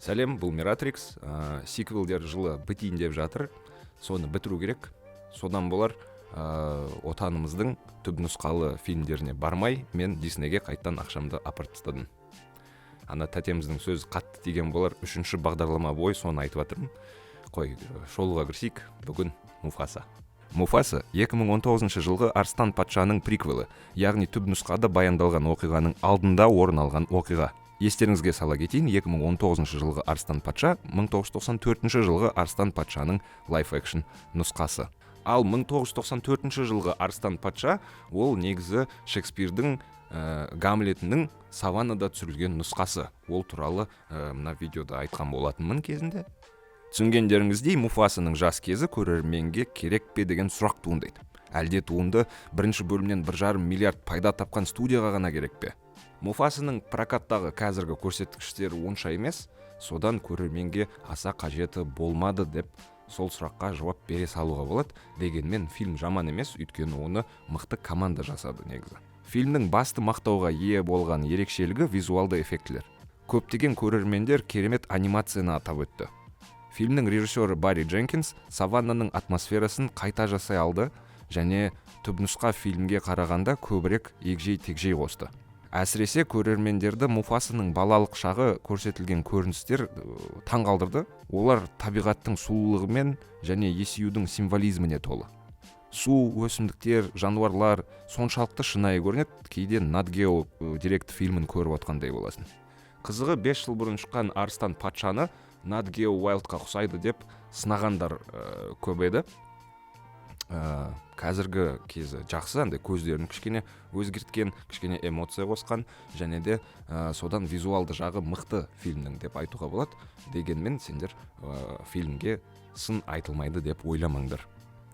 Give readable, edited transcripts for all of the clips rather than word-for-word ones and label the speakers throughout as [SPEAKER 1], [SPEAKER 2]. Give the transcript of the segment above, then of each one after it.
[SPEAKER 1] Сәлем, бұл Миратрикс. Сиквелдер жылы бітейін деп жатыр, соны бітіру керек. Содан болар, отанымыздың түпнұсқалы фильмдеріне бармай, мен Диснейге қайттан ақшамды апарып тастадым. Ана тәтеміздің сөзі қатты тиген болар, үшінші бағдарлама бойы соны айтып жатырмын. Қой, шолуға кірісейік. Бүгін Муфаса. Муфаса 2019 жылғы Арыстан патшаның приквелі, яғни түпнұсқада баяндалған оқиғаның алдында орын алған оқиға. Естеріңізге сала кетейін, 2019 жылғы Арыстан патша 1994 жылғы Арыстан патшаның live action нұсқасы. Ал 1994 жылғы Арыстан патша ол негізі Шекспирдің Гамлетінің саваннада түсірілген нұсқасы. Ол туралы мына видеода айтқан болатынмын кезінде. Түсінгендеріңіздей, Муфасаның жас кезі көрерменге керек пе деген сұрақ туындайды. Әлде туынды бірінші бөлімнен 1,5 миллиард пайда тапқан студияға ғана керек пе? Муфасаның прокаттағы қазіргі көрсеткіштері онша емес, содан көрерменге аса қажеті болмады деп сол сұраққа жауап бере салуға болады. Дегенмен фильм жаман емес, өйткені оны мықты команда жасады негізі. Фильмнің басты мақтауға ие болған ерекшелігі — визуалды эффектілер. Көптеген көрермендер керемет анимацияны атап өтті. Фильмнің режиссері Барри Дженкинс саваннаның атмосферасын қайта жасай алды және түпнұсқа фильмге қарағанда көбірек егжей тегжей қосты. Әсіресе көрермендерді Муфасаның балалық шағы көрсетілген көріністер таң қалдырды. Олар табиғаттың сұлулығымен және есеюдің символизміне толы. Су, өсімдіктер, жануарлар соншалықты шынайы көрінеді, кейде Nat Geo деректі фильмін көріп отқандай боласың. Қызығы, 5 жыл бұрын шыққан Арыстан патшаны Nat Geo Wildқа ұқсайды деп сынағандар көп еді. Қазіргі кезі жақсы, андай көздерін кішкене өзгерткен, кішкене эмоция қосқан және де содан визуалды жағы мықты фильмнің деп айтуға болады. Дегенмен сендер фильмге сын айтылмайды деп ойламаңдар,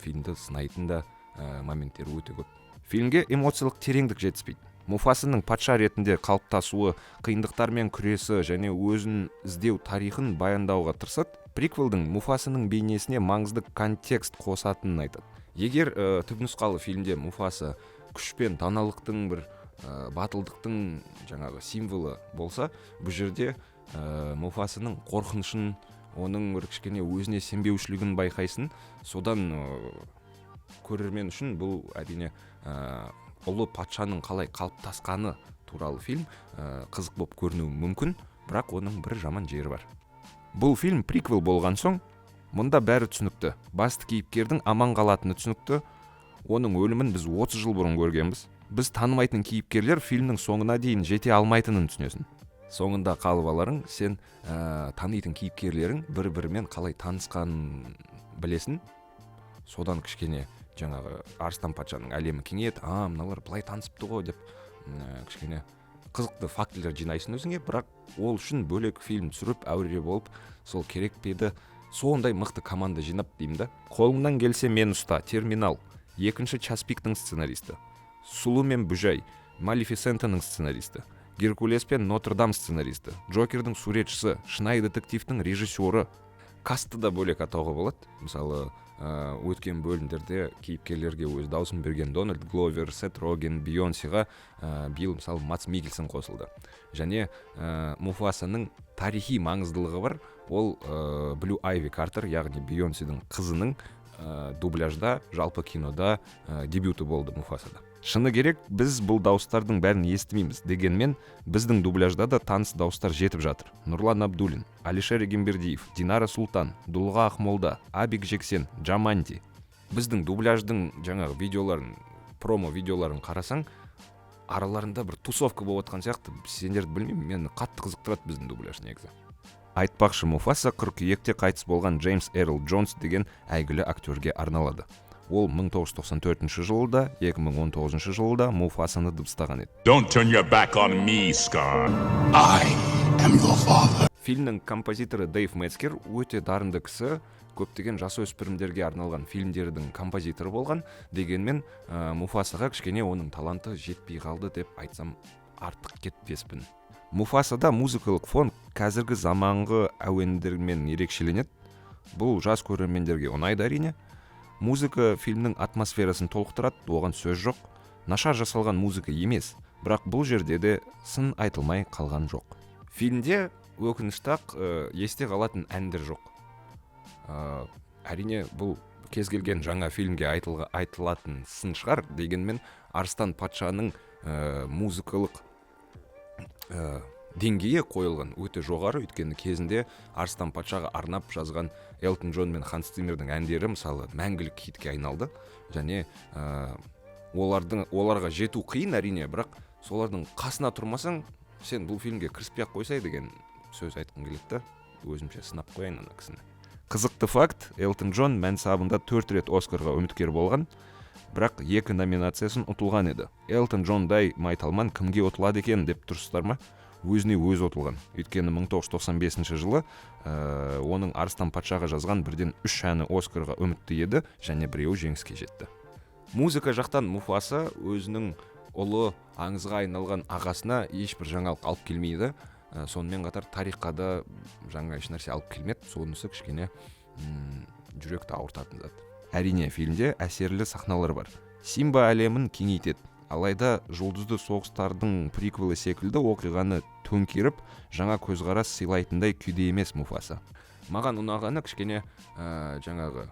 [SPEAKER 1] фильмді сынайтын да моменттері өте көп. Фильмге эмоциялық тереңдік жетіспейді. Муфасаның патша ретінде қалыптасуы, қиындықтармен күресі және өзін іздеу тарихын баяндауға тырысады. Приквелдің Муфасаның бейнесіне маңызды контекст қосатынын айтады. Егер түпнұсқалы фильмде Муфаса күш пен даналықтың, бір батылдықтың жаңағы символы болса, бұл жерде Муфасаның қорқынышын, оның бір кішкене өзіне сенбеушілігін байқайсың. Содан көрермен үшін бұл, әрине, ұлы патшаның қалай қалыптасқаны туралы фильм қызық болып көрінуі мүмкін. Бірақ оның бір жаман жері бар: бұл фильм приквел болған соң, мұнда бәрі түсінікті. Басты кейіпкердің аман қалатыны түсінікті, оның өлімін біз 30 жыл бұрын көргенбіз. Біз танымайтын кейіпкерлер фильмнің соңына дейін жете алмайтынын түсінесің. Соңында қалып аларың сен танитын кейіпкерлерің бір бірімен қалай танысқанын білесің. Содан кішкене жаңағы Арыстан патшаның әлемі кеңейеді, а мыналар былай танысыпты ғой деп кішкене қызықты фактілер жинайсың өзіңе. Бірақ ол үшін бөлек фильм түсіріп, әуре болып, сол керек пе еді сондай мықты команда жинап деймін да. Қолыңнан келсе, мені ұста, Терминал, екінші Час пиктің сценаристі, Сұлу мен Бүжай, Малефисентаның сценаристі, Геркулес пен Нотр Дам сценаристі, Джокердің суретшісі, Шынайы детективтің режиссері. Кастты да бөлек атауға болады. Мысалы, өткен бөлімдерде кейіпкерлерге өз дауысын берген Дональд Гловер, Сет Роген, Бейонсеға биыл, мысалы, Матс Микельсон қосылды. Және Муфасаның тарихи маңыздылығы бар. Ол Блю Айви Картер, яғни Бейонседің қызының дубляжда, жалпы кинода дебюті болды Муфасада. Шыны керек, біз бұл дауыстардың бәрін естімейміз. Дегенмен біздің дубляжда да таныс дауыстар жетіп жатыр: Нұрлан Абдуллин, Алишер Егембердиев, Динара Сұлтан, Дулыға Ақмолда, Абик Жексен, Джаманди. Біздің дубляждың жаңағы видеоларын, промо видеоларын қарасаң, араларында бір тусовка болып жатқан сияқты. Сендерді білмеймін, мені қатты қызықтырады біздің дубляж негізі. Айтпақшы, Муфаса қыркүйекте қайтыс болған Джеймс Эрл Джонс деген әйгілі актерге арналады. Ол 1994 жылы да, 2019 жылы да Муфасаны дыбыстаған еді.
[SPEAKER 2] Don't turn your back on me, Scar. I am your father.
[SPEAKER 1] Фильмнің композиторы Дэйв Метцгер өте дарынды кісі, көптеген жасөспірімдерге арналған фильмдердің композиторы болған. Дегенмен Муфасаға кішкене оның таланты жетпей қалды деп айтсам, артық кетпеспін. Муфасада музыкалық фон қазіргі заманғы әуендермен ерекшеленеді. Бұл жас көрермендерге ұнайды, әрине. Музыка фильмнің атмосферасын толықтырады, оған сөз жоқ. Нашар жасалған музыка емес, бірақ бұл жерде де сын айтылмай қалған жоқ. Фильмде Өкінішті ақ, есте қалатын әндер жоқ. Әрине, бұл кез келген жаңа фильмге айтылатын сын шығар, дегенмен Арыстан патшаның музыкалық деңгейі қойылған өте жоғары, өйткені кезінде Арыстан патшаға арнап жазған Элтон Джон мен Ханс Циммердің әндері, мысалы, мәңгілік хитке айналды. Және оларға жету қиын, әрине, бірақ солардың қасына тұрмасаң, сен бұл фильмге кіріспей ақ қойсай деген сөз айтқым келеді да, өзімше сынап қояйын ана кісіні. Қызықты факт: Элтон Джон мәнсабында 4 рет Оскарға үміткер болған, бірақ 2 номинациясын ұтылған еді. Элтон Джондай майталман кімге ұтылады екен деп тұрсыздар ма? Өзіне өзі ұтылған. Өйткені 1995 жылы оның Арыстан патшаға жазған бірден 3 әні Оскарға үмітті еді, және біреуі жеңіске жетті. Музыка жақтан Муфаса өзінің ұлы аңызға айналған ағасына ешбір жаңалық алып келмейді. Сонымен қатар тарихқа да жаңа ешнәрсе алып келмеді. Сонысы кішкене жүректі ауыртатын зат. Әрине, фильмде әсерлі сахналар бар. Симба әлемін кеңейтеді. Алайда жұлдызды соғыстардың приквелі секілді оқиғаны төңкеріп, жаңа көзқарас сыйлайтындай күйде емес Муфаса. Маған ұнағаны кішкене жаңағы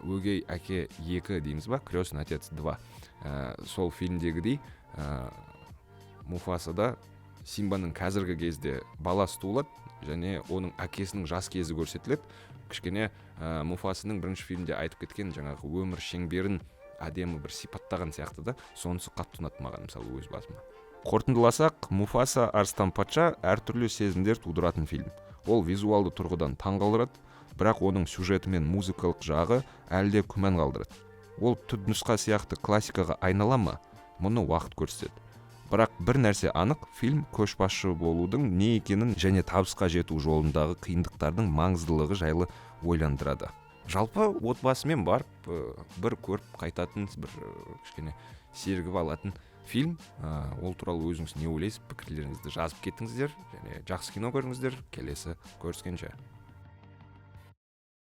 [SPEAKER 1] өгей әке 2 дейміз ба, Крестный отец 2. Сол фильмдегідей, Муфасада Симбаның қазіргі кезде баласы туылады және оның әкесінің жас кезі көрсетіледі. Кішкене Муфасының бірінші фильмде айтып кеткен жаңағы өмір шеңберін әдемі бір сипаттаған сияқты да, сонысы қатты ұнады маған, мысалы, өз басыма. Қорытындыласақ, Муфаса Арыстан патша әртүрлі сезімдер тудыратын фильм. Ол визуалды тұрғыдан таңғалдырады, бірақ оның сюжеті мен музыкалық жағы әлі де күмән қалдырады. Ол түпнұсқа сияқты классикаға айнала ма? Мұны уақыт көрсетеді. Бірақ бір нәрсе анық, фильм көшбасшы болудың не екенін және табысқа жету жолындағы қиындықтардың маңыздылығы жайлы ойландырады. Жалпы отбасымен барып, бір көріп қайтатын, бір кішкене сергіп алатын фильм. Ол туралы өзіңіз не ойлайсыз, пікірлеріңізді жазып кетіңіздер және жақсы кино көріңіздер. Келесі көріскенше.